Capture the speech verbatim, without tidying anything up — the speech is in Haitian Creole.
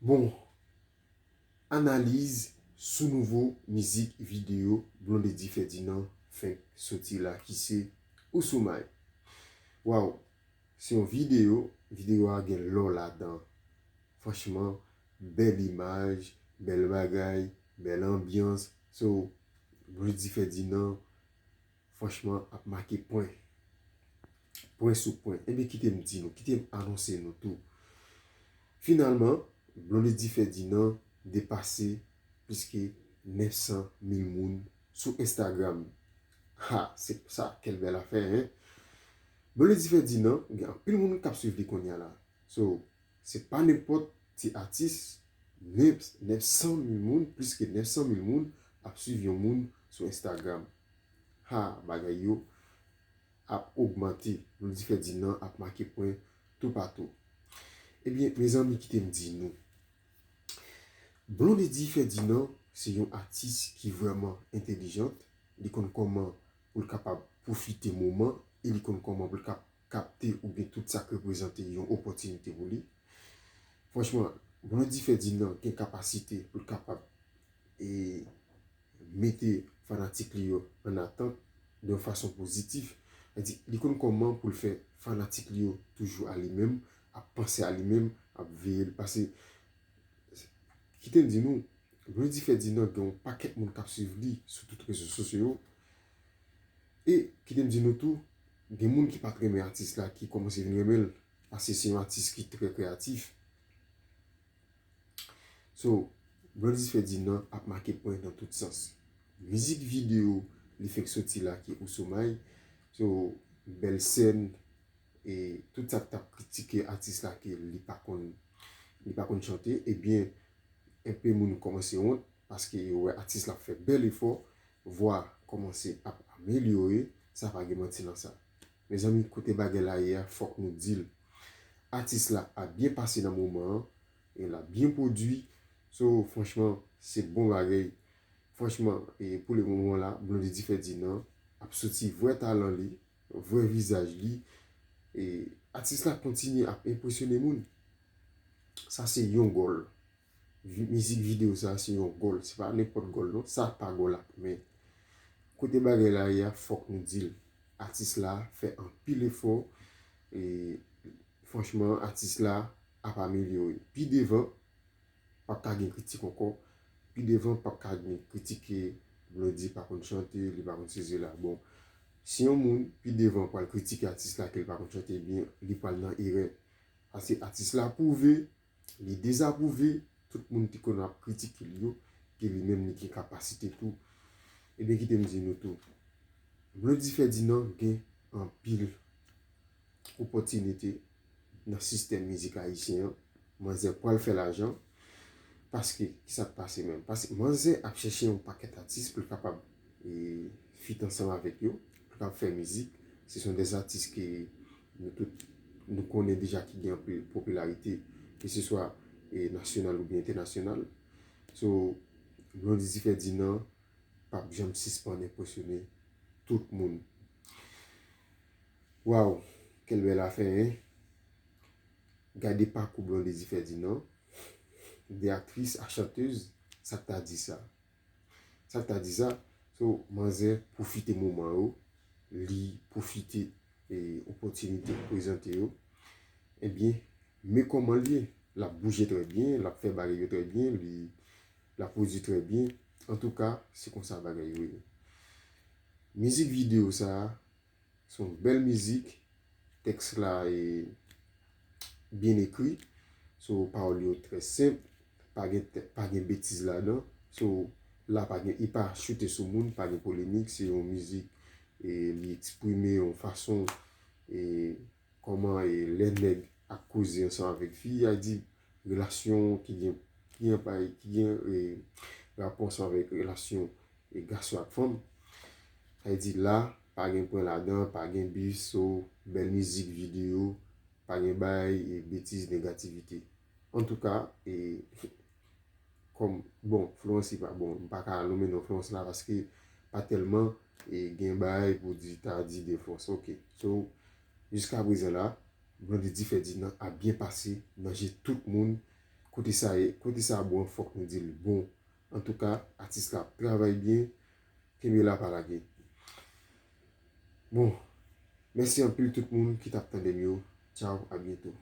Bon, analiz sou nouvo mizik videyo Blondedy Ferdinand fenk soti la ki se Ou Sou May. Waw, se yon videyo, videyo a gen lò ladan. Franchman, bèl imaj, bèl bagay, bèl anbyans. So, Blondedy Ferdinand, franchman, ap make pwen. Pwen sou pwen. Ebyen, kite m di nou, kite m anonse nou tou. Finalman, Blondedy Ferdinand depase plis ke nèf san mil moun sou Instagram. Ha, se sa, quelle belle affaire, hein? Blondedy Ferdinand, gen anpil moun k ap swiv li kounye a la. So, se pa nenpòt ti atis, nèf san mil moun, plis ke nèf san mil moun ap swiv yon moun sou Instagram. Ha, bagay yo ap ogmante. Blondedy Ferdinand ap make pwen toupatou. Ebyen, mezanmi, kite m di nou. Blondedy Ferdinand se yon atis ki vrèman entèlijant. Li konn kòman pou l kapab pwofite moman e li konn kòman pou l kap-, kapte oubyen tout sa k reprezante yon opòtinite pou li. Franchman, Blondedy Ferdinand gen kapasite pou l kapab e mete fanatik li yo an atant de yon fason pozitif. Sa di, li konn kòman pou l fè fanatik li yo toujou a li menm, ap panse a li menm, ap veye l. Paske, kite m di nou, Blondedy Ferdinand gen yon pakèt moun k ap swiv li sou tout rezo sosyo yo. E kite m di nou tou, gen moun ki pa t renmen atis la ki kòmanse vin renmen l, paske se yon atis ki trè kreyatif. So, Blondedy Ferdinand ap make pwen nan tout sans. Mizik videyo li fenk soti la ki Ou Sou May. So, bèl sèn, e tout sa k t ap kritike atis la ke li pa konn, li pa konn chante, ebyen, enpe moun kòmanse wont, paske yo wè atis la ap fè bèl efò, vwa kòmanse ap amelyore, sa pa gen manti nan sa. Mezanmi, kote bagay la ye a, fòk nou di l. Atis la ap byen pase nan moman an, e l ap byen pwodui. So, franchman, se bon bagay. Franchman, e pou le moman la, Blondedy Ferdinand ap soti vrè talan li, vrè vizaj li. E atis la kontinye ap enpresyone moun. Sa se yon gòl. Vi-, mizik videyo sa se yon gòl. Se pa nenpòt gòl non. Sa pa gòl la. Men kote bagay la ye a, fòk nou di l. Atis la fè anpil efò. E franchman, atis la ap amelyore. Pi devan, p ap ka gen kritik ankò. Pi devan, p ap ka gen kritik ke Blondedy pa konn chante, li pa konn sezi la. Bon, si yon moun, pi devan, pral kritike atis la ke li pa konn chante, ebyen, li pral nan erè. Paske atis la pwouve, li dezapwouve tout moun ki konn ap kritike l yo, ke li menm li gen kapasite tou. Ebyen, kite m di nou tou. Blondedy Ferdinand gen anpil opòtinite nan sistèm mizik ayisyen an. Manzè pral fè lajan. Paske, kisa k pase menm? Paske manzè ap chèche yon pakèt atis pou l kapab, e, fit ansanm avèk yo, pou l kapab fè mizik. Se son de atis ke nou tout, nou konnen deja ki gen anpil popilarite, ke se swa, e, nasyonal oubyen entènasyonal. So, Blondedy Ferdinand p ap janm sispann enpresyone tout moun. Waw, quelle belle affaire, hein? Gade pakou Blondedy Ferdinand, de aktris a chantez, sa k ta di sa? Sa k ta di sa? So, manzè pwofite moman yo, li pwofite, e, opòtinite k prezante yo. Ebyen, men kòman l ye. L ap bouje trè byen, l ap fè bagay yo trè byen, li, l ap pwodui trè byen. Antouka, se konsa bagay yo ye. Mizik videyo sa a, se yon bèl mizik. Tèks la e byen ekri. So, pawòl yo trè senp. Pa gen tè-, pa gen betiz ladan. So, la pa gen, li pa choute sou moun, pa gen polemik. Se yon mizik, e li eksprime yon fason, e kòman, e lè nèg ap koze ansanm avèk fi, a di relasyon ki gen, ki gen, pa, ki gen, e, rapò ansanm avèk relasyon, e, gason ak fanm. Sa vle di la, pa gen pwen ladan, pa gen bif, so, bèl mizik videyo, pa gen bay, e, betiz, negativite. Antouka, e, kòm, bon, Florence li pa, bon, m pa ka nonmen non Florence la paske pa tèlman, e, gen bagay pou di, ta di de Florence. Ok. So, jiska prezan la, Blondedy Ferdinand ap byen pase nan je tout moun. kote sa ye, kote sa bon, fòk nou di l bon. Antouka, atis la ap travay byen, kenbe la pa lage. Bon, mèsi anpil tout moun ki t ap tande m yo. Tchaw, a byento.